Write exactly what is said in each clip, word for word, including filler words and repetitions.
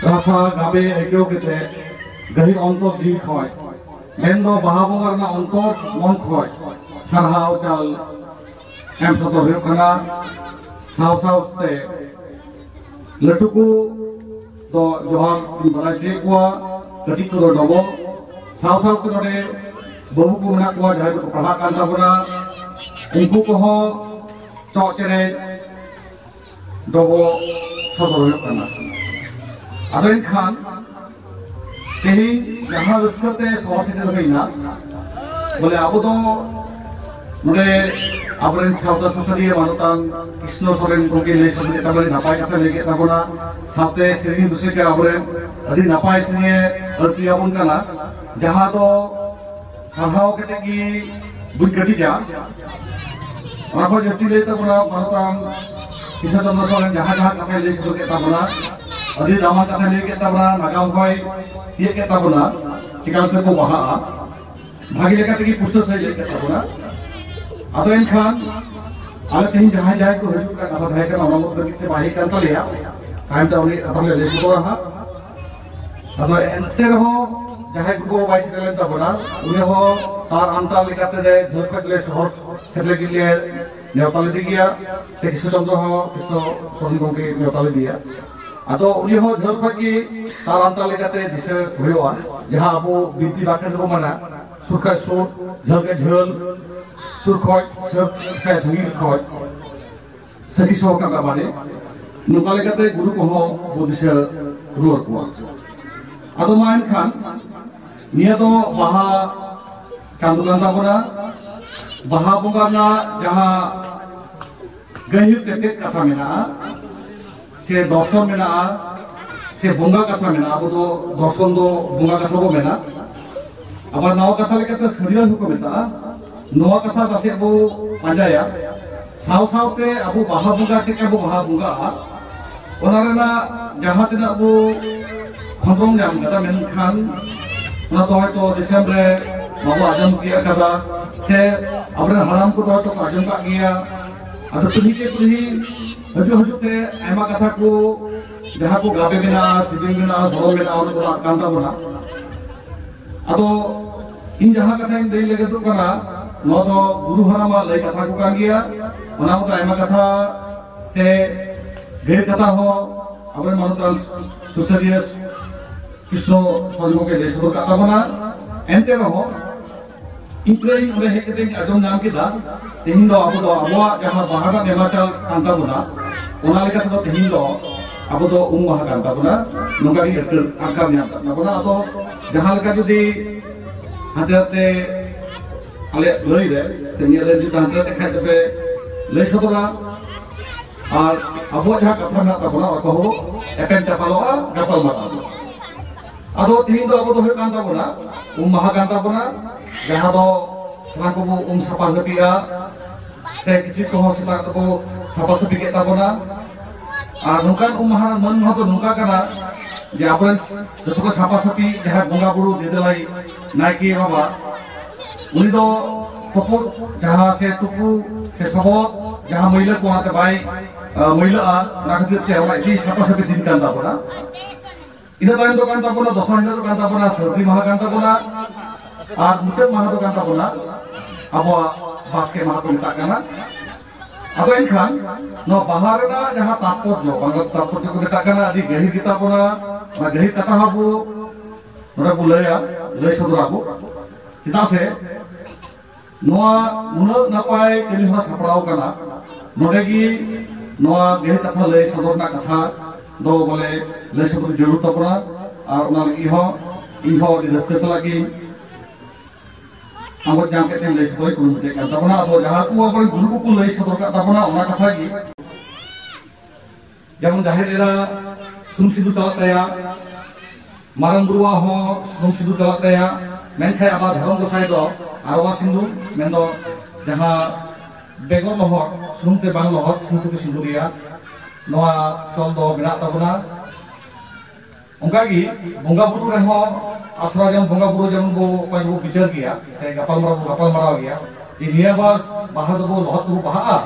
ᱨᱟᱥᱟ ᱜᱟᱵᱮ ᱟᱹᱭᱠᱟᱹᱣ ᱠᱟᱛᱮ ᱜᱟᱹᱦᱤᱨ ᱚᱱᱛᱚᱨ ᱡᱤᱣᱤ ᱠᱷᱚᱡ, ᱢᱮᱱᱫᱚ ᱵᱟᱦᱟ ᱵᱚᱸᱜᱟ ᱨᱮᱱᱟᱜ ᱚᱱᱛᱚᱨ ᱢᱚᱱ ᱠᱷᱚᱡ ᱥᱟᱨᱦᱟᱣ ᱪᱟᱞ ᱮᱢ ᱥᱚᱫᱚᱨ ᱦᱩᱭᱩᱜ ᱠᱟᱱᱟ᱾ ᱥᱟᱶ ᱥᱟᱶᱛᱮ ᱞᱟᱹᱴᱩ ᱠᱚ ᱫᱚ ᱡᱚᱦᱟᱨ ᱤᱧ ᱵᱟᱲᱟᱭ ᱦᱚᱪᱚᱭᱮᱫ ᱠᱚᱣᱟ, ᱠᱟᱹᱴᱤᱡ ᱠᱚᱫᱚ ᱰᱚᱵᱚᱜ᱾ ᱥᱟᱶ ᱥᱟᱶᱛᱮ ᱱᱚᱰᱮ ᱵᱟᱹᱵᱩ ᱠᱚ ᱢᱮᱱᱟᱜ ᱠᱚᱣᱟ, ᱡᱟᱦᱟᱸᱭ ᱫᱚᱠᱚ ᱯᱟᱲᱦᱟᱜ ᱠᱟᱱ ᱛᱟᱵᱚᱱᱟ, ᱩᱱᱠᱩ ᱠᱚᱦᱚᱸ ᱪᱚᱜ ᱪᱮᱨᱮᱡ ᱰᱚᱵᱚᱜ ᱥᱚᱫᱚᱨ ᱦᱩᱭᱩᱜ ᱠᱟᱱᱟ᱾ ᱟᱫᱚ ᱮᱱᱠᱷᱟᱱ ᱛᱮᱦᱮᱧ ᱡᱟᱦᱟᱸ ᱨᱟᱹᱥᱠᱟᱹ ᱛᱮ ᱥᱚᱦᱚᱨ ᱥᱮᱴᱮᱨ ᱦᱩᱭᱱᱟ, ᱵᱚᱞᱮ ᱟᱵᱚ ᱫᱚ ᱱᱚᱰᱮ ᱟᱵᱚᱨᱮᱱ ᱥᱟᱶᱛᱟ ᱥᱩᱥᱟᱹᱨᱤᱭᱟᱹ ᱢᱟᱱᱚᱛᱟᱱ ᱠᱨᱤᱥᱱᱚ ᱥᱚᱨᱮᱱ ᱜᱚᱢᱠᱮ ᱞᱟᱹᱭ ᱥᱚᱫᱚᱨ ᱠᱮᱫ ᱛᱟᱵᱚᱱᱟ, ᱟᱹᱰᱤ ᱱᱟᱯᱟᱭ ᱠᱟᱛᱷᱟ ᱞᱟᱹᱭ ᱠᱮᱫ ᱛᱟᱵᱚᱱᱟ᱾ ᱥᱟᱶᱛᱮ ᱥᱮᱨᱮᱧ ᱨᱩᱥᱤᱠᱟ ᱟᱵᱚᱨᱮᱱ ᱟᱹᱰᱤ ᱱᱟᱯᱟᱭ ᱥᱮᱨᱮᱧᱮ ᱟᱹᱲᱛᱤ ᱟᱵᱚᱱ ᱠᱟᱱᱟ, ᱡᱟᱦᱟᱸ ᱫᱚ ᱥᱟᱨᱦᱟᱣ ᱠᱟᱛᱮ ᱜᱮ ᱵᱟᱹᱧ ᱠᱟᱹᱴᱤᱡᱟ᱾ ᱚᱱᱟ ᱠᱷᱚᱱ ᱡᱟᱹᱥᱛᱤ ᱞᱟᱹᱭ ᱛᱟᱵᱚᱱᱟ ᱢᱟᱱᱚᱛᱟᱱ ᱠᱤᱥᱳᱨ ᱪᱚᱸᱫᱽᱨᱚ ᱥᱚᱨᱮᱱ ᱡᱟᱦᱟᱸ ᱡᱟᱦᱟᱸ ᱠᱟᱛᱷᱟᱭ ᱞᱟᱹᱭ ᱥᱚᱫᱚᱨ ᱠᱮᱫ ᱛᱟᱵᱚᱱᱟ, ᱟᱹᱰᱤ ᱫᱟᱢᱟᱱ ᱠᱟᱛᱷᱟᱭ ᱞᱟᱹᱭ ᱠᱮᱫ ᱛᱟᱵᱚᱱᱟ, ᱱᱟᱜᱟᱢ ᱦᱚᱸᱭ ᱛᱤᱭᱟᱹᱜ ᱠᱮᱫ ᱛᱟᱵᱚᱱᱟ, ᱪᱤᱠᱟ ᱞᱮᱠᱟ ᱠᱚ ᱵᱟᱦᱟᱜᱼᱟ, ᱵᱷᱟᱜᱮ ᱞᱮᱠᱟ ᱛᱮᱜᱮ ᱯᱩᱥᱴᱟᱹᱣ ᱥᱟᱺᱦᱤᱡ ᱞᱟᱹᱭ ᱠᱮᱫ ᱛᱟᱵᱚᱱᱟ᱾ ᱟᱫᱚ ᱮᱱᱠᱷᱟᱱ ᱟᱞᱮ ᱛᱮᱦᱮᱧ ᱡᱟᱦᱟᱸᱭ ᱡᱟᱦᱟᱸᱭ ᱠᱚ ᱦᱤᱡᱩᱜ ᱨᱮᱱᱟᱜ ᱠᱟᱛᱷᱟ ᱛᱟᱦᱮᱸ ᱠᱟᱱᱟ, ᱚᱱᱟ ᱢᱚᱫᱽᱫᱷᱮ ᱢᱤᱫᱴᱮᱱ ᱵᱟᱭ ᱦᱮᱡ ᱠᱟᱱ ᱛᱟᱞᱮᱭᱟ, ᱛᱟᱭᱚᱢ ᱛᱮ ᱩᱱᱤ ᱠᱟᱛᱷᱟ ᱞᱮ ᱞᱟᱹᱭ ᱥᱚᱫᱚᱨᱟ ᱦᱟᱸᱜ᱾ ᱟᱫᱚ ᱮᱱᱛᱮ ᱨᱮᱦᱚᱸ ᱡᱟᱦᱟᱸᱭ ᱜᱚᱜᱚ ᱵᱟᱭ ᱥᱮᱴᱮᱨ ᱞᱮᱱ ᱛᱟᱵᱚᱱᱟ, ᱩᱱᱤ ᱦᱚᱸ ᱛᱟᱨ ᱟᱱᱛᱟᱨ ᱞᱮᱠᱟᱛᱮ ᱡᱷᱟᱹᱞ ᱠᱷᱚᱡ ᱞᱮ ᱥᱚᱦᱚᱨ ᱥᱮᱴᱮᱨ ᱞᱟᱹᱜᱤᱫ ᱞᱮ ᱱᱮᱣᱛᱟ ᱞᱮᱫᱮ ᱜᱮᱭᱟ, ᱥᱮ ᱠᱨᱤᱥᱱᱚ ᱪᱚᱸᱫᱽᱨᱚ ᱦᱚᱸ ᱠᱨᱤᱥᱱᱚ ᱥᱚᱨᱮᱱ ᱜᱚᱢᱠᱮ ᱱᱮᱣᱛᱟ ᱞᱮᱫᱮᱭᱟ᱾ ᱟᱫᱚ ᱩᱱᱤ ᱦᱚᱸ ᱡᱷᱟᱹᱞ ᱠᱷᱚᱡ ᱜᱮ ᱛᱟᱨ ᱟᱱᱛᱟᱨ ᱞᱮᱠᱟᱛᱮ ᱫᱤᱥᱟᱹ ᱦᱩᱭᱩᱜᱼᱟ, ᱡᱟᱦᱟᱸ ᱟᱵᱚ ᱵᱤᱱᱛᱤ ᱵᱟᱠᱷᱮᱬ ᱨᱮᱵᱚ ᱢᱮᱱᱟ, ᱥᱩᱨ ᱠᱷᱚᱡ ᱥᱩᱨ, ᱡᱷᱟᱹᱞ ᱠᱷᱚᱡ ᱡᱷᱟᱹᱞ, ᱥᱩᱨ ᱠᱷᱚᱡ ᱥᱟᱹᱨ, ᱥᱮ ᱥᱟᱺᱜᱤᱧ ᱠᱷᱚᱡ ᱥᱟᱹᱨᱤ ᱥᱚᱦᱚ ᱠᱟᱜ ᱵᱟᱲᱮ, ᱱᱚᱝᱠᱟ ᱞᱮᱠᱟᱛᱮ ᱜᱩᱨᱩ ᱠᱚᱦᱚᱸ ᱵᱚ ᱫᱤᱥᱟᱹ ᱨᱩᱣᱟᱹᱲ ᱠᱚᱣᱟ᱾ ᱟᱫᱚ ᱢᱟ ᱮᱱᱠᱷᱟᱱ ᱱᱤᱭᱟᱹ ᱫᱚ ᱵᱟᱦᱟ ᱪᱟᱸᱫᱳ ᱠᱟᱱ ᱛᱟᱵᱚᱱᱟ᱾ ᱵᱟᱦᱟ ᱵᱚᱸᱜᱟ ᱨᱮᱱᱟᱜ ᱡᱟᱦᱟᱸ ᱜᱟᱹᱦᱤᱨ ᱛᱮᱛᱮᱫ ᱠᱟᱛᱷᱟ ᱢᱮᱱᱟᱜᱼᱟ, ᱥᱮ ᱫᱚᱨᱥᱚᱱ ᱢᱮᱱᱟᱜᱼᱟ, ᱥᱮ ᱵᱚᱸᱜᱟ ᱠᱟᱛᱷᱟ ᱢᱮᱱᱟᱜᱼᱟ, ᱟᱵᱚ ᱫᱚ ᱫᱚᱨᱥᱚᱱ ᱫᱚ ᱵᱚᱸᱜᱟ ᱠᱟᱛᱷᱟ ᱵᱚ ᱢᱮᱱᱟ, ᱟᱵᱟᱨ ᱱᱟᱣᱟ ᱠᱟᱛᱷᱟ ᱞᱮᱠᱟᱛᱮ ᱥᱟᱹᱨᱤᱭᱟᱹᱲ ᱦᱚᱸᱠᱚ ᱢᱮᱛᱟᱜᱼᱟ᱾ ᱱᱚᱣᱟ ᱠᱟᱛᱷᱟ ᱯᱟᱥᱮᱡ ᱵᱚ ᱯᱟᱸᱡᱟᱭᱟ᱾ ᱥᱟᱶ ᱥᱟᱶᱛᱮ ᱟᱵᱚ ᱵᱟᱦᱟ ᱵᱚᱸᱜᱟ ᱪᱮᱫ ᱞᱮᱠᱟ ᱵᱚ ᱵᱟᱦᱟ ᱵᱚᱸᱜᱟᱜᱼᱟ, ᱚᱱᱟ ᱨᱮᱱᱟᱜ ᱡᱟᱦᱟᱸ ᱛᱤᱱᱟᱹᱜ ᱵᱚ ᱠᱷᱚᱸᱫᱽᱨᱚᱝ ᱧᱟᱢ ᱠᱟᱫᱟ, ᱢᱮᱱᱠᱷᱟᱱ ᱚᱱᱟ ᱫᱚ ᱦᱚᱭᱛᱳ ᱫᱤᱥᱚᱢ ᱨᱮ ᱵᱟᱵᱚ ᱟᱸᱡᱚᱢ ᱛᱤᱭᱳᱜ ᱠᱟᱫᱟ, ᱥᱮ ᱟᱵᱚᱨᱮᱱ ᱦᱟᱲᱟᱢ ᱠᱚᱫᱚ ᱦᱚᱭᱛᱳ ᱠᱚ ᱟᱸᱡᱚᱢ ᱠᱟᱜ ᱜᱮᱭᱟ, ᱟᱫᱚ ᱯᱤᱲᱦᱤ ᱠᱮ ᱯᱤᱲᱦᱤ ᱦᱤᱡᱩᱜ ᱦᱤᱡᱩᱜ ᱛᱮ ᱟᱭᱢᱟ ᱠᱟᱛᱷᱟ ᱠᱚ, ᱡᱟᱦᱟᱸ ᱠᱚ ᱜᱟᱵᱮ ᱢᱮᱱᱟᱜᱼᱟ, ᱥᱮᱨᱮᱧ ᱢᱮᱱᱟᱜᱼᱟ, ᱥᱚᱲᱚ ᱢᱮᱱᱟᱜᱼᱟ, ᱚᱱᱟ ᱠᱚᱫᱚ ᱟᱫ ᱠᱟᱱ ᱛᱟᱵᱚᱱᱟ᱾ ᱟᱫᱚ ᱤᱧ ᱡᱟᱦᱟᱸ ᱠᱟᱛᱷᱟᱧ ᱞᱟᱹᱭ ᱞᱟᱹᱜᱤᱫᱚᱜ ᱠᱟᱱᱟ, ᱱᱚᱣᱟ ᱫᱚ ᱜᱩᱨᱩ ᱦᱟᱲᱟᱢᱟᱜ ᱞᱟᱹᱭ ᱠᱟᱛᱷᱟ ᱠᱚ ᱠᱟᱱ ᱜᱮᱭᱟ᱾ ᱚᱱᱟ ᱢᱚᱛᱚ ᱟᱭᱢᱟ ᱠᱟᱛᱷᱟ ᱥᱮ ᱜᱟᱹᱭ ᱠᱟᱛᱷᱟ ᱦᱚᱸ ᱟᱵᱚᱨᱮᱱ ᱢᱟᱱᱚᱛᱟᱱ ᱥᱩᱥᱟᱹᱨᱤᱭᱟᱹ ᱠᱨᱤᱥᱱᱚ ᱥᱚᱨᱮᱱ ᱜᱚᱢᱠᱮ ᱞᱟᱹᱭ ᱥᱚᱫᱚᱨ ᱠᱟᱜ ᱛᱟᱵᱚᱱᱟ᱾ ᱮᱱᱛᱮ ᱨᱮᱦᱚᱸ ᱤᱧ ᱯᱩᱨᱟᱹᱧ ᱚᱸᱰᱮ ᱦᱮᱡ ᱠᱟᱛᱮᱧ ᱟᱸᱡᱚᱢ ᱧᱟᱢ ᱠᱮᱫᱟ, ᱛᱮᱦᱮᱧ ᱫᱚ ᱟᱵᱚ ᱫᱚ ᱟᱵᱚᱣᱟᱜ ᱡᱟᱦᱟᱸ ᱵᱟᱦᱟ ᱨᱮᱱᱟᱜ ᱱᱮᱢᱟᱪᱟᱨ ᱠᱟᱱ ᱛᱟᱵᱚᱱᱟ, ᱚᱱᱟ ᱞᱮᱠᱟ ᱛᱮᱫᱚ ᱛᱮᱦᱮᱧ ᱫᱚ ᱟᱵᱚ ᱫᱚ ᱩᱢ ᱢᱟᱦᱟ ᱠᱟᱱ ᱛᱟᱵᱚᱱᱟ, ᱱᱚᱝᱠᱟ ᱜᱮ ᱟᱴᱠᱟᱨ, ᱟᱴᱠᱟᱨ ᱧᱟᱢ ᱠᱟᱱ ᱛᱟᱵᱚᱱᱟ᱾ ᱟᱫᱚ ᱡᱟᱦᱟᱸ ᱞᱮᱠᱟ ᱡᱩᱫᱤ ᱦᱟᱱᱛᱮ ᱱᱟᱛᱮ ᱟᱞᱮᱭᱟᱜ ᱞᱟᱹᱭ ᱨᱮ ᱥᱮ ᱤᱧᱟᱹᱜ ᱞᱟᱹᱭ ᱡᱩᱫᱤ ᱦᱟᱱᱛᱮ ᱱᱟᱛᱮ ᱠᱷᱟᱡ ᱫᱚᱯᱮ ᱞᱟᱹᱭ ᱥᱚᱫᱚᱨᱟ, ᱟᱨ ᱟᱵᱚᱣᱟᱜ ᱡᱟᱦᱟᱸ ᱠᱟᱛᱷᱟ ᱢᱮᱱᱟᱜ ᱛᱟᱵᱚᱱᱟ, ᱚᱱᱟ ᱠᱚᱦᱚᱸ ᱮᱯᱮᱢ ᱪᱟᱯᱟᱞᱚᱜᱼᱟ, ᱜᱟᱯᱟᱞ ᱢᱟᱨᱟᱣ᱾ ᱟᱫᱚ ᱛᱤᱦᱤᱧ ᱫᱚ ᱟᱵᱚ ᱫᱚ ᱦᱩᱭᱩᱜ ᱠᱟᱱ ᱛᱟᱵᱚᱱᱟ ᱩᱢ ᱢᱟᱦᱟ ᱠᱟᱱ ᱛᱟᱵᱚᱱᱟ, ᱡᱟᱦᱟᱸ ᱫᱚ ᱥᱟᱱᱟᱢ ᱠᱚᱵᱚ ᱩᱢ ᱥᱟᱯᱷᱟ ᱥᱟᱹᱯᱷᱤᱜᱼᱟ, ᱥᱮ ᱠᱤᱪᱨᱤᱡ ᱠᱚᱦᱚᱸ ᱥᱮᱛᱟᱜ ᱠᱟᱛᱮ ᱵᱚ ᱥᱟᱯᱷᱟ ᱥᱟᱹᱯᱷᱤ ᱠᱮᱫ ᱛᱟᱵᱚᱱᱟ᱾ ᱟᱨ ᱱᱚᱝᱠᱟᱱ ᱩᱢ ᱢᱟᱦᱟ ᱢᱟᱹᱱ ᱢᱟᱦᱟ ᱫᱚ ᱱᱚᱝᱠᱟ ᱠᱟᱱᱟ ᱡᱮ ᱟᱵᱚᱨᱮᱱ ᱡᱚᱛᱚ ᱠᱚ ᱥᱟᱯᱷᱟ ᱥᱟᱹᱯᱷᱤ, ᱡᱟᱦᱟᱸᱭ ᱵᱚᱸᱜᱟ ᱵᱩᱨᱩ ᱫᱮᱫᱮᱞᱟᱭ ᱱᱟᱭᱠᱮ ᱵᱟᱵᱟ, ᱩᱱᱤ ᱫᱚ ᱛᱩᱯᱩ ᱡᱟᱦᱟᱸ ᱥᱮ ᱛᱩᱯᱩ ᱥᱮ ᱥᱚᱵᱚᱫ ᱡᱟᱦᱟᱸ ᱢᱟᱹᱭᱞᱟᱹ ᱠᱚ ᱚᱱᱟᱛᱮ ᱵᱟᱭ, ᱟ, ᱢᱟᱹᱭᱞᱟᱹᱜᱼᱟ, ᱚᱱᱟ ᱠᱷᱟᱹᱛᱤᱨ ᱛᱮ ᱟᱵᱚᱣᱟᱜ ᱟᱹᱰᱤ ᱥᱟᱯᱷᱟ ᱥᱟᱹᱯᱷᱤ ᱫᱤᱱ ᱠᱟᱱ ᱛᱟᱵᱚᱱᱟ᱾ ᱤᱱᱟᱹ ᱛᱟᱭᱚᱢ ᱫᱚ ᱠᱟᱱ ᱛᱟᱵᱚᱱᱟ, ᱫᱚᱥᱟᱨ ᱦᱤᱞᱳᱜ ᱫᱚ ᱠᱟᱱ ᱛᱟᱵᱚᱱᱟ ᱥᱟᱹᱨᱫᱤ ᱢᱟᱦᱟ ᱠᱟᱱ ᱛᱟᱵᱚᱱᱟ, ᱟᱨ ᱢᱩᱪᱟᱹᱫ ᱢᱟᱦᱟ ᱫᱚ ᱠᱟᱱ ᱛᱟᱵᱚᱱᱟ ᱟᱵᱚᱣᱟᱜ ᱵᱟᱥᱠᱮ ᱢᱟᱦᱟ ᱠᱚ ᱢᱮᱛᱟᱜ ᱠᱟᱱᱟ᱾ ᱟᱫᱚ ᱮᱱᱠᱷᱟᱱ ᱱᱚᱣᱟ ᱵᱟᱦᱟ ᱨᱮᱱᱟᱜ ᱡᱟᱦᱟᱸ ᱛᱟᱯᱚᱨᱡᱚ, ᱵᱟᱝᱞᱟ ᱛᱟᱯᱚᱨᱡᱚ ᱠᱚ ᱢᱮᱛᱟᱜ ᱠᱟᱱᱟ, ᱟᱹᱰᱤ ᱜᱟᱹᱦᱤᱨ ᱜᱮᱛᱟ ᱵᱚᱱᱟ᱾ ᱚᱱᱟ ᱜᱟᱹᱦᱤᱨ ᱠᱟᱛᱷᱟ ᱦᱚᱸ ᱟᱵᱚ ᱱᱚᱰᱮ ᱵᱚ ᱞᱟᱹᱭᱟ, ᱞᱟᱹᱭ ᱥᱚᱫᱚᱨᱟᱵᱚ᱾ ᱪᱮᱫᱟᱜ ᱥᱮ ᱱᱚᱣᱟ ᱱᱩᱱᱟᱹᱜ ᱱᱟᱯᱟᱭ ᱠᱟᱹᱢᱤ ᱦᱚᱨᱟ ᱥᱟᱯᱲᱟᱣ ᱠᱟᱱᱟ, ᱱᱚᱰᱮ ᱜᱮ ᱱᱚᱣᱟ ᱜᱟᱹᱦᱤᱨ ᱠᱟᱛᱷᱟ ᱞᱟᱹᱭ ᱥᱚᱫᱚᱨ ᱨᱮᱱᱟᱜ ᱠᱟᱛᱷᱟ ᱫᱚ ᱵᱚᱞᱮ ᱞᱟᱹᱭ ᱥᱚᱫᱚᱨ ᱡᱟᱹᱨᱩᱲ ᱛᱟᱵᱚᱱᱟ᱾ ᱟᱨ ᱚᱱᱟ ᱞᱟᱹᱜᱤᱫ ᱦᱚᱸ ᱤᱧ ᱦᱚᱸ ᱟᱹᱰᱤ ᱨᱟᱹᱥᱠᱟᱹ ᱥᱟᱞᱟᱜ ᱜᱤᱧ ᱟᱸᱜᱚᱪ ᱧᱟᱢ ᱠᱟᱛᱮ ᱞᱟᱹᱭ ᱥᱚᱫᱚᱨ ᱠᱩᱨᱩᱢᱩᱴᱩᱭᱮᱫ ᱠᱟᱱ ᱛᱟᱵᱚᱱᱟ᱾ ᱟᱫᱚ ᱡᱟᱦᱟᱸ ᱠᱚ ᱟᱵᱚᱨᱮᱱ ᱜᱩᱨᱩ ᱠᱚᱠᱚ ᱞᱟᱹᱭ ᱥᱚᱫᱚᱨ ᱠᱟᱜ ᱛᱟᱵᱚᱱᱟ, ᱚᱱᱟ ᱠᱟᱛᱷᱟ ᱜᱮ, ᱡᱮᱢᱚᱱ ᱡᱟᱦᱮᱨ ᱮᱨᱟ ᱥᱩᱱᱩᱢ ᱥᱤᱸᱫᱩᱨ ᱪᱟᱞᱟᱜ ᱛᱟᱭᱟ, ᱢᱟᱨᱟᱝ ᱵᱩᱨᱩᱣᱟᱜ ᱦᱚᱸ ᱥᱩᱱᱩᱢ ᱥᱤᱸᱫᱩᱨ ᱪᱟᱞᱟᱜ ᱛᱟᱭᱟ, ᱢᱮᱱᱠᱷᱟᱱ ᱟᱵᱟᱨ ᱫᱷᱚᱨᱚᱢ ᱜᱚᱸᱥᱟᱭ ᱫᱚ ᱟᱨᱣᱟ ᱥᱤᱸᱫᱩᱨ, ᱢᱮᱱᱫᱚ ᱡᱟᱦᱟᱸ ᱵᱮᱜᱚᱨ ᱞᱚᱦᱚᱫ, ᱥᱩᱱᱩᱢ ᱛᱮ ᱵᱟᱝ ᱞᱚᱦᱚᱫ, ᱥᱩᱱᱩᱢ ᱛᱮᱠᱚ ᱥᱤᱸᱫᱩᱨᱮᱭᱟ, ᱱᱚᱣᱟ ᱪᱚᱞ ᱫᱚ ᱢᱮᱱᱟᱜ ᱛᱟᱵᱚᱱᱟ᱾ ᱚᱱᱠᱟᱜᱮ ᱵᱚᱸᱜᱟ ᱵᱩᱨᱩ ᱨᱮᱦᱚᱸ ᱟᱛᱷᱨᱟ ᱡᱮᱢᱚᱱ ᱵᱚᱸᱜᱟ ᱵᱩᱨᱩ ᱡᱮᱢᱚᱱ ᱵᱚ ᱚᱠᱚᱭ ᱵᱚ ᱵᱤᱪᱟᱹᱨ ᱜᱮᱭᱟ ᱥᱮ ᱜᱟᱯᱟᱞ ᱢᱟᱨᱟᱣ ᱵᱚ ᱜᱟᱯᱟᱞ ᱢᱟᱨᱟᱣ ᱜᱮᱭᱟ ᱡᱮ ᱱᱤᱭᱟᱹ ᱵᱟᱨ ᱵᱟᱦᱟ ᱫᱚᱵᱚ ᱞᱚᱦᱚᱫ ᱛᱮᱵᱚ ᱵᱟᱦᱟᱜᱼᱟ,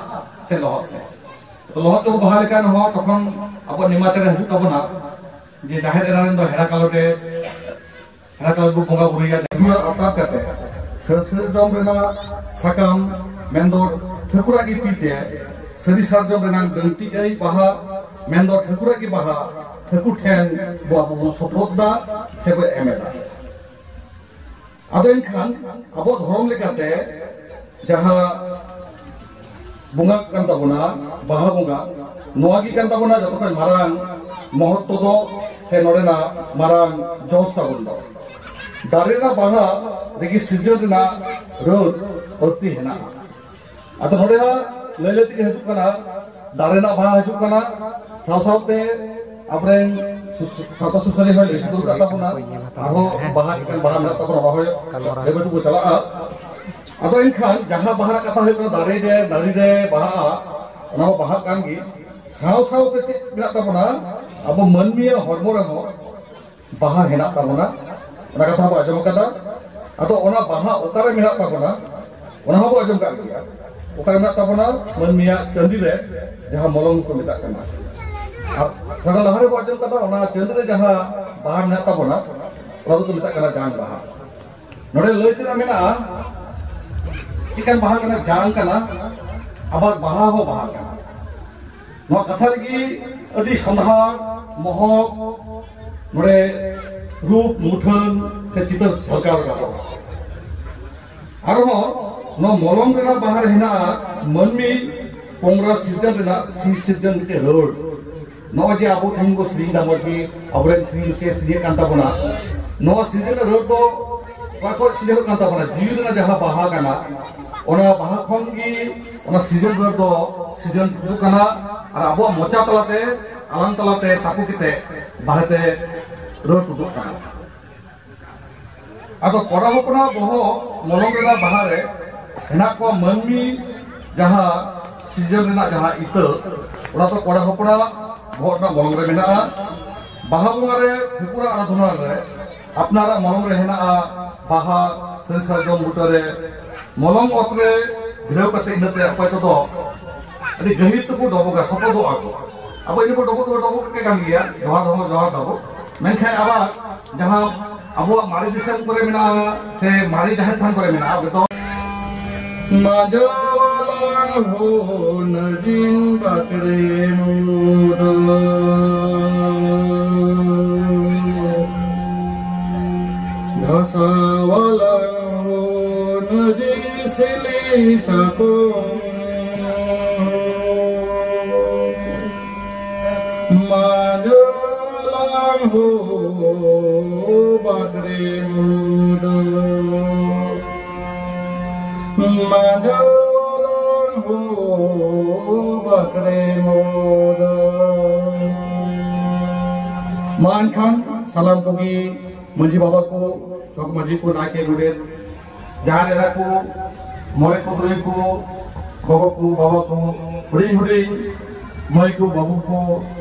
ᱥᱮ ᱞᱚᱦᱚᱫ ᱛᱮ᱾ ᱛᱚ, ᱞᱚᱦᱚᱫ ᱛᱮᱵᱚ ᱵᱟᱦᱟ ᱞᱮᱠᱷᱟᱱ ᱦᱚᱸ ᱛᱚᱠᱷᱚᱱ ᱟᱵᱚᱣᱟᱜ ᱱᱮᱢᱟᱪᱟᱨ ᱨᱮ ᱦᱤᱡᱩᱜ ᱛᱟᱵᱚᱱᱟ ᱡᱮ ᱡᱟᱦᱮᱨ ᱮᱨᱟ ᱨᱮᱱ ᱫᱚ ᱦᱮᱲᱟ ᱠᱟᱞᱚᱴ ᱮ, ᱦᱮᱲᱟ ᱠᱟᱞᱚᱴ ᱵᱚ ᱵᱚᱸᱜᱟ ᱵᱩᱨᱩᱭᱟ᱾ ᱡᱟᱦᱮᱨ ᱟᱛᱟᱨ ᱠᱟᱛᱮ ᱥᱟᱹᱨᱤ ᱥᱟᱨᱡᱚᱢ ᱨᱮᱱᱟᱜ ᱥᱟᱠᱟᱢ ᱢᱮᱱᱫᱚ ᱴᱷᱟᱹᱠᱩᱨᱟᱜ ᱜᱮ ᱛᱤ ᱛᱮ ᱥᱟᱹᱨᱤ ᱥᱟᱨᱡᱚᱢ ᱨᱮᱱᱟᱜ ᱰᱟᱹᱱᱴᱤ ᱟᱹᱭ ᱵᱟᱦᱟ ᱢᱮᱱᱫᱚ ᱴᱷᱟᱹᱠᱩᱨᱟᱜ ᱜᱮ ᱵᱟᱦᱟ ᱴᱷᱟᱹᱠᱩᱨ ᱴᱷᱮᱱ ᱵᱚ ᱟᱵᱚ ᱵᱚᱱ ᱥᱚᱯᱨᱚᱫ ᱫᱟ ᱥᱮ ᱵᱚ ᱮᱢ ᱮᱫᱟ᱾ ᱟᱫᱚ ᱮᱱᱠᱷᱟᱱ ᱟᱵᱚ ᱫᱷᱚᱨᱚᱢ ᱞᱮᱠᱟᱛᱮ ᱡᱟᱦᱟᱸ ᱵᱚᱸᱜᱟ ᱠᱟᱱ ᱛᱟᱵᱚᱱᱟ, ᱵᱟᱦᱟ ᱵᱚᱸᱜᱟ, ᱱᱚᱣᱟ ᱜᱮ ᱠᱟᱱ ᱛᱟᱵᱚᱱᱟ ᱡᱚᱛᱚ ᱠᱷᱚᱱ ᱢᱟᱨᱟᱝ ᱢᱚᱦᱚᱛᱛᱚ ᱫᱚ, ᱥᱮ ᱱᱚᱰᱮᱱᱟᱜ ᱢᱟᱨᱟᱝ ᱡᱚᱥ ᱛᱟᱵᱚᱱ ᱫᱚ᱾ ᱫᱟᱨᱮ ᱨᱮᱱᱟᱜ ᱵᱟᱦᱟ ᱨᱮᱜᱮ ᱥᱤᱨᱡᱚᱱ ᱨᱮᱱᱟᱜ ᱨᱟᱹᱲ ᱟᱹᱲᱛᱤ ᱦᱮᱱᱟᱜᱼᱟ᱾ ᱟᱫᱚ ᱱᱚᱰᱮ ᱦᱚᱸ ᱞᱟᱹᱭ ᱞᱟᱹᱭ ᱛᱮᱜᱮ ᱦᱤᱡᱩᱜ ᱠᱟᱱᱟ, ᱫᱟᱨᱮ ᱨᱮᱱᱟᱜ ᱵᱟᱦᱟ ᱦᱤᱡᱩᱜ ᱠᱟᱱᱟ, ᱥᱟᱶ ᱥᱟᱶᱛᱮ ᱟᱵᱚᱨᱮᱱ ᱥᱩᱥ-, ᱥᱟᱶᱛᱟ ᱥᱩᱥᱟᱹᱨᱤᱭᱟᱹ ᱦᱚᱸᱭ ᱞᱟᱹᱭ ᱥᱚᱫᱚᱨ ᱠᱟᱜ ᱛᱟᱵᱚᱱᱟ, ᱟᱨᱦᱚᱸ ᱵᱟᱦᱟ ᱪᱮᱫ ᱞᱮᱠᱟᱱ ᱵᱟᱦᱟ ᱢᱮᱱᱟᱜ ᱛᱟᱵᱚᱱᱟ, ᱚᱱᱟ ᱦᱚᱸ ᱞᱟᱹᱭ ᱵᱟᱹᱭ ᱛᱮᱵᱚ ᱪᱟᱞᱟᱜᱼᱟ᱾ ᱟᱫᱚ ᱮᱱᱠᱷᱟᱱ ᱡᱟᱦᱟᱸ ᱵᱟᱦᱟ ᱨᱮᱱᱟᱜ ᱠᱟᱛᱷᱟ ᱦᱩᱭᱩᱜ ᱠᱟᱱᱟ, ᱫᱟᱨᱮ ᱨᱮ, ᱱᱟᱹᱲᱤ ᱨᱮ ᱵᱟᱦᱟᱜᱼᱟ, ᱚᱱᱟ ᱢᱟ ᱵᱟᱦᱟᱜ ᱠᱟᱱ ᱜᱮ, ᱥᱟᱶ ᱥᱟᱶᱛᱮ ᱪᱮᱫ ᱢᱮᱱᱟᱜ ᱛᱟᱵᱚᱱᱟ, ᱟᱵᱚ ᱢᱟᱹᱱᱢᱤᱭᱟᱜ ᱦᱚᱲᱢᱚ ᱨᱮᱦᱚᱸ ᱵᱟᱦᱟ ᱦᱮᱱᱟᱜ ᱛᱟᱵᱚᱱᱟ, ᱚᱱᱟ ᱠᱟᱛᱷᱟ ᱵᱚ ᱟᱸᱡᱚᱢ ᱟᱠᱟᱫᱟ᱾ ᱟᱫᱚ ᱚᱱᱟ ᱵᱟᱦᱟ ᱚᱠᱟᱨᱮ ᱢᱮᱱᱟᱜ ᱛᱟᱵᱚᱱᱟ, ᱚᱱᱟ ᱦᱚᱸᱵᱚ ᱟᱸᱡᱚᱢ ᱠᱟᱜ ᱜᱮᱭᱟ᱾ ᱚᱠᱟᱨᱮ ᱢᱮᱱᱟᱜ ᱛᱟᱵᱚᱱᱟ? ᱢᱟᱹᱱᱢᱤᱭᱟᱜ ᱪᱟᱹᱱᱫᱤ ᱨᱮ, ᱡᱟᱦᱟᱸ ᱢᱚᱞᱚᱝ ᱠᱚ ᱢᱮᱛᱟᱜ ᱠᱟᱱᱟ᱾ ᱟᱨ ᱛᱷᱚᱲᱟ ᱞᱟᱦᱟ ᱨᱮᱵᱚ ᱟᱸᱡᱚᱢ ᱠᱟᱫᱟ, ᱚᱱᱟ ᱪᱟᱹᱱᱫᱤ ᱨᱮ ᱡᱟᱦᱟᱸ ᱵᱟᱦᱟ ᱢᱮᱱᱟᱜ ᱛᱟᱵᱚᱱᱟ, ᱚᱱᱟ ᱫᱚᱠᱚ ᱢᱮᱛᱟᱜ ᱠᱟᱱᱟ ᱡᱟᱝ ᱵᱟᱦᱟ᱾ ᱱᱚᱰᱮ ᱞᱟᱹᱭ ᱛᱮᱱᱟᱜ ᱢᱮᱱᱟᱜᱼᱟ, ᱪᱮᱫᱠᱟᱱ ᱵᱟᱦᱟ ᱠᱟᱱᱟ? ᱡᱟᱝ ᱠᱟᱱᱟ, ᱟᱵᱟᱨ ᱵᱟᱦᱟ ᱦᱚᱸ ᱵᱟᱦᱟ ᱠᱟᱱᱟ᱾ ᱱᱚᱣᱟ ᱠᱟᱛᱷᱟ ᱨᱮᱜᱮ ᱟᱹᱰᱤ ᱥᱚᱸᱫᱷᱟᱲ ᱢᱚᱦᱚᱠ ᱱᱚᱰᱮ ᱨᱩᱯ ᱢᱩᱴᱷᱟᱹᱱ ᱥᱮ ᱪᱤᱛᱟᱹᱨ ᱡᱷᱟᱞᱠᱟᱣ ᱨᱟᱠᱟᱵᱚᱜᱼᱟ᱾ ᱟᱨᱦᱚᱸ ᱱᱚᱣᱟ ᱢᱚᱞᱚᱝ ᱨᱮᱱᱟᱜ ᱵᱟᱦᱟ ᱨᱮ ᱦᱮᱱᱟᱜᱼᱟ ᱢᱟᱹᱱᱢᱤ ᱯᱚᱝᱨᱟ ᱥᱤᱨᱡᱚᱱ ᱨᱮᱱᱟᱜ ᱥᱤᱨ ᱥᱤᱨᱡᱚᱱ ᱢᱤᱫᱴᱮᱱ ᱨᱟᱹᱲ᱾ ᱱᱚᱜᱼᱚᱭ ᱡᱮ ᱟᱵᱚ ᱛᱮᱦᱮᱧ ᱵᱚ ᱥᱮᱨᱮᱧ ᱮᱫᱟ, ᱢᱚᱡᱽ ᱜᱮ ᱟᱵᱚᱨᱮᱱ ᱥᱮᱨᱮᱧ ᱨᱩᱥᱤᱠᱟ ᱥᱮᱨᱮᱧᱮᱫ ᱠᱟᱱ ᱛᱟᱵᱚᱱᱟ, ᱱᱚᱣᱟ ᱥᱤᱨᱡᱚᱱ ᱨᱟᱹᱲ ᱫᱚ ᱚᱠᱟ ᱠᱷᱚᱱ ᱥᱤᱨᱡᱚᱱᱚᱜ ᱠᱟᱱ ᱛᱟᱵᱚᱱᱟ? ᱡᱤᱣᱤ ᱨᱮᱱᱟᱜ ᱡᱟᱦᱟᱸ ᱵᱟᱦᱟ ᱠᱟᱱᱟ, ᱚᱱᱟ ᱵᱟᱦᱟ ᱠᱷᱚᱱ ᱜᱮ ᱚᱱᱟ ᱥᱤᱨᱡᱚᱱ ᱨᱟᱹᱲ ᱫᱚ ᱥᱤᱨᱡᱚᱱ ᱛᱩᱫᱩᱜ ᱠᱟᱱᱟ᱾ ᱟᱨ ᱟᱵᱚᱣᱟᱜ ᱢᱚᱪᱟ ᱛᱟᱞᱟᱛᱮ, ᱟᱞᱟᱝ ᱛᱟᱞᱟᱛᱮ ᱛᱟᱠᱚ ᱠᱟᱛᱮ ᱵᱟᱦᱨᱮᱛᱮ ᱨᱟᱹᱲ ᱛᱩᱫᱩᱜ ᱠᱟᱱᱟ᱾ ᱟᱫᱚ ᱠᱚᱲᱟ ᱦᱚᱯᱚᱱᱟᱜ ᱵᱚᱦᱚᱜ ᱢᱚᱞᱚᱝ ᱨᱮᱱᱟᱜ ᱵᱟᱦᱟ ᱨᱮ ᱦᱮᱱᱟᱜ ᱠᱚᱣᱟ ᱢᱟᱹᱱᱢᱤ ᱡᱟᱦᱟᱸ ᱥᱤᱨᱡᱚᱱ ᱨᱮᱱᱟᱜ ᱡᱟᱦᱟᱸ ᱤᱛᱟᱹ, ᱚᱱᱟ ᱫᱚ ᱠᱚᱲᱟ ᱦᱚᱯᱚᱱᱟᱜ ᱵᱚᱦᱚᱜ ᱨᱮᱱᱟᱜ ᱢᱚᱞᱚᱝ ᱨᱮ ᱢᱮᱱᱟᱜᱼᱟ᱾ ᱵᱟᱦᱟ ᱵᱚᱸᱜᱟ ᱨᱮ ᱴᱷᱟᱹᱠᱩᱨᱟᱜ ᱟᱨᱟᱫᱷᱚᱱᱟ ᱨᱮ ᱟᱯᱱᱟᱨᱟᱜ ᱢᱚᱞᱚᱝ ᱨᱮ ᱦᱮᱱᱟᱜᱼᱟ ᱵᱟᱦᱟ, ᱥᱟᱹᱨᱤ ᱥᱟᱨᱡᱚᱢ ᱵᱩᱴᱟᱹ ᱨᱮ ᱢᱚᱞᱚᱝ ᱚᱛ ᱨᱮ ᱵᱷᱤᱲᱟᱹᱣ ᱠᱟᱛᱮ ᱤᱱᱟᱹᱛᱮ ᱚᱠᱚᱭ ᱠᱚᱫᱚ ᱟᱹᱰᱤ ᱜᱟᱹᱦᱤᱨ ᱛᱮᱠᱚ ᱰᱚᱵᱚᱜᱟ, ᱥᱚᱯᱚᱫᱚᱜᱼᱟ ᱠᱚ᱾ ᱟᱵᱚ ᱤᱱᱟᱹ ᱠᱚ ᱰᱚᱵᱚᱜ ᱫᱚ ᱰᱚᱵᱚᱜ ᱠᱟᱱ ᱜᱮᱭᱟ, ᱡᱚᱦᱟᱨ ᱫᱚᱵᱚ ᱡᱚᱦᱟᱨ ᱫᱟᱵᱚ, ᱢᱮᱱᱠᱷᱟᱱ ᱟᱵᱟᱨ ᱡᱟᱦᱟᱸ ᱟᱵᱚᱣᱟᱜ ᱢᱟᱨᱮ ᱫᱤᱥᱚᱢ ᱠᱚᱨᱮ ᱢᱮᱱᱟᱜᱼᱟ ᱥᱮ ᱢᱟᱨᱮ ᱡᱟᱦᱮᱨ ᱛᱷᱟᱱ ᱠᱚᱨᱮ ᱢᱮᱱᱟᱜᱼᱟ, ᱡᱚᱛᱚ ᱢᱟᱡᱟᱣᱟᱞᱟᱝ ᱦᱚ ᱱᱟᱡᱤᱱ ᱵᱟᱠᱨᱮ ᱢᱩᱫᱚ᱾ ᱫᱷᱟᱥᱟᱣᱟᱞᱟᱝ ᱦᱚ ᱱᱟᱡᱤᱱ ᱥᱤᱞᱤ ᱥᱟᱠᱚᱢ᱾ ᱢᱟᱡᱟᱣᱟᱞᱟᱝ ᱦᱚ ᱵᱟᱠᱨᱮ ᱢᱩᱫᱚ᱾ ᱢᱟᱡᱟᱣᱟᱞᱟᱝ ᱦᱚ ᱵᱟᱠᱨᱮ ᱢᱩᱫᱚ᱾ ᱢᱟ ᱮᱱᱠᱷᱟᱱ ᱥᱟᱞᱟᱢ ᱠᱚᱜᱮ ᱢᱟᱹᱡᱷᱤ ᱵᱟᱵᱟ ᱠᱚ, ᱡᱚᱜᱽ ᱢᱟᱹᱡᱷᱤ ᱠᱚ, ᱱᱟᱭᱠᱮ, ᱜᱚᱰᱮᱛ, ᱡᱟᱦᱮᱨ ᱮᱨᱟ ᱠᱚ, ᱢᱚᱬᱮ ᱠᱚ, ᱛᱩᱨᱩᱭ ᱠᱚ, ᱜᱚᱜᱚ ᱠᱚ, ᱵᱟᱵᱟ ᱠᱚ, ᱦᱩᱰᱤᱧ ᱦᱩᱰᱤᱧ ᱢᱟᱹᱭ ᱠᱚ, ᱵᱟᱹᱵᱩ ᱠᱚ,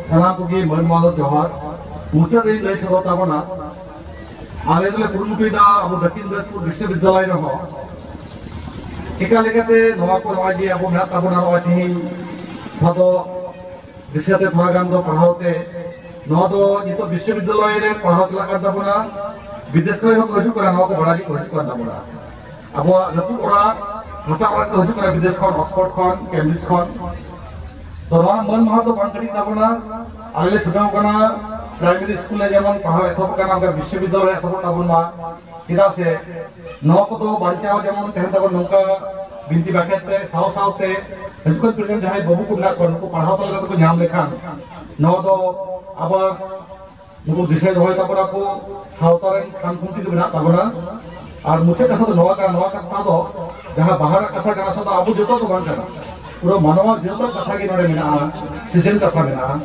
ᱥᱟᱱᱟᱢ ᱠᱚᱜᱮ ᱢᱟᱹᱱ ᱢᱟᱱᱚᱛ ᱡᱚᱦᱟᱨ᱾ ᱢᱩᱪᱟᱹᱫ ᱨᱮᱧ ᱞᱟᱹᱭ ᱥᱚᱫᱚᱨ ᱛᱟᱵᱚᱱᱟ, ᱟᱞᱮ ᱫᱚᱞᱮ ᱠᱩᱨᱩᱢᱩᱴᱩᱭᱮᱫᱟ ᱟᱵᱚ ᱫᱚᱠᱠᱷᱤᱱ ᱫᱤᱱᱟᱡᱽᱯᱩᱨ ᱵᱤᱥᱥᱚᱵᱤᱫᱽᱫᱟᱞᱚᱭ ᱨᱮᱦᱚᱸ ᱪᱮᱠᱟ ᱞᱮᱠᱟᱛᱮ ᱱᱚᱣᱟ ᱠᱚ, ᱱᱚᱜᱼᱚᱭ ᱡᱮ ᱟᱵᱚ ᱢᱮᱱᱟᱜ ᱛᱟᱵᱚᱱᱟ, ᱱᱚᱜᱼᱚᱭ ᱛᱮᱦᱮᱧ ᱵᱷᱟᱫᱚ ᱫᱤᱥᱟᱹᱛᱮ ᱛᱷᱚᱲᱟ ᱜᱟᱱ ᱫᱚ ᱯᱟᱲᱦᱟᱣ ᱛᱮ, ᱱᱚᱣᱟ ᱫᱚ ᱱᱤᱛᱚᱜ ᱵᱤᱥᱥᱚᱵᱤᱫᱽᱫᱟᱞᱚᱭ ᱨᱮ ᱯᱟᱲᱦᱟᱣ ᱪᱟᱞᱟᱜ ᱠᱟᱱ ᱛᱟᱵᱚᱱᱟ, ᱵᱤᱫᱮᱥ ᱠᱷᱚᱱ ᱦᱚᱸᱠᱚ ᱦᱤᱡᱩᱜ ᱠᱟᱱᱟ, ᱱᱚᱣᱟ ᱠᱚ ᱵᱟᱲᱟᱭ ᱞᱟᱹᱜᱤᱫ ᱠᱚ ᱦᱤᱡᱩᱜ ᱠᱟᱱ ᱛᱟᱵᱚᱱᱟ᱾ ᱟᱵᱚᱣᱟᱜ ᱨᱟᱹᱯᱩᱫ ᱚᱲᱟᱜ, ᱦᱟᱥᱟ ᱚᱲᱟᱜ ᱠᱚ ᱦᱤᱡᱩᱜ ᱠᱟᱱᱟ ᱵᱤᱫᱮᱥ ᱠᱷᱚᱱ, ᱚᱠᱥᱯᱷᱳᱨᱰ ᱠᱷᱚᱱ, ᱠᱮᱢᱵᱨᱤᱡᱽ ᱠᱷᱚᱱ᱾ ᱛᱚ, ᱱᱚᱣᱟ ᱢᱟᱹᱱ ᱢᱟᱦᱟ ᱫᱚ ᱵᱟᱝ ᱠᱟᱹᱴᱤᱡ ᱛᱟᱵᱚᱱᱟ᱾ ᱟᱞᱮ ᱞᱮ ᱪᱷᱩᱴᱟᱹᱣ ᱠᱟᱱᱟ, ᱯᱨᱟᱭᱢᱟᱨᱤ ᱥᱠᱩᱞ ᱨᱮ ᱡᱮᱢᱚᱱ ᱯᱟᱲᱦᱟᱣ ᱮᱛᱚᱦᱚᱵ ᱠᱟᱱᱟ, ᱚᱱᱠᱟ ᱵᱤᱥᱥᱚᱵᱤᱫᱽᱫᱟᱞᱚᱭ ᱨᱮ ᱮᱛᱚᱦᱚᱵ ᱛᱟᱵᱚᱱ ᱢᱟ᱾ ᱪᱮᱫᱟᱜ ᱥᱮ ᱱᱚᱣᱟ ᱠᱚᱫᱚ ᱵᱟᱧᱪᱟᱣ ᱡᱮᱢᱚᱱ ᱛᱟᱦᱮᱱ ᱛᱟᱵᱚᱱ, ᱱᱚᱝᱠᱟ ᱵᱤᱱᱛᱤ ᱵᱟᱠᱷᱮᱲ ᱛᱮ ᱥᱟᱶ ᱥᱟᱶᱛᱮ ᱦᱤᱡᱩᱜ ᱠᱟᱱ ᱯᱤᱲᱦᱤ ᱨᱮᱱ ᱡᱟᱦᱟᱸᱭ ᱵᱟᱹᱵᱩ ᱠᱚ ᱢᱮᱱᱟᱜ ᱠᱚᱣᱟ, ᱱᱩᱠᱩ ᱯᱟᱲᱦᱟᱣ ᱛᱟᱞᱟ ᱠᱟᱛᱮ ᱠᱚ ᱧᱟᱢ ᱞᱮᱠᱷᱟᱱ, ᱱᱚᱣᱟ ᱫᱚ ᱟᱵᱟᱨ ᱱᱩᱠᱩ ᱫᱤᱥᱟᱹ ᱫᱚᱦᱚᱭ ᱛᱟᱵᱚᱱᱟ ᱠᱚ, ᱥᱟᱶᱛᱟ ᱨᱮᱱ ᱠᱷᱟᱢ ᱠᱷᱩᱱᱴᱤ ᱫᱚ ᱢᱮᱱᱟᱜ ᱛᱟᱵᱚᱱᱟ᱾ ᱟᱨ ᱢᱩᱪᱟᱹᱫ ᱠᱟᱛᱷᱟ ᱫᱚ ᱱᱚᱣᱟ ᱠᱟᱱᱟ, ᱱᱚᱣᱟ ᱠᱟᱛᱷᱟ ᱫᱚ ᱡᱟᱦᱟᱸ ᱵᱟᱦᱟ ᱨᱮᱱᱟᱜ ᱠᱟᱛᱷᱟ ᱠᱟᱱᱟ, ᱥᱩᱫᱷᱩ ᱟᱵᱚ ᱡᱚᱛᱚ ᱫᱚ ᱵᱟᱝ ᱠᱟᱱᱟ, ᱯᱩᱨᱟᱹ ᱢᱟᱱᱣᱟ ᱡᱟᱹᱛᱟᱜ ᱠᱟᱛᱷᱟ ᱜᱮ ᱱᱚᱰᱮ ᱢᱮᱱᱟᱜᱼᱟ, ᱥᱤᱨᱡᱚᱱ ᱠᱟᱛᱷᱟ ᱢᱮᱱᱟᱜᱼᱟ᱾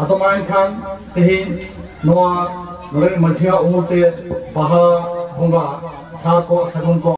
ᱟᱫᱚ ᱢᱟ ᱮᱱᱠᱷᱟᱱ ᱛᱮᱦᱮᱧ ᱱᱚᱣᱟ ᱱᱚᱰᱮ ᱢᱟᱹᱡᱷᱤᱭᱟᱜ ᱩᱢᱩᱞ ᱛᱮ ᱵᱟᱦᱟ ᱵᱚᱸᱜᱟ ᱥᱟᱨ ᱠᱚ ᱥᱟᱹᱜᱩᱱ ᱠᱚ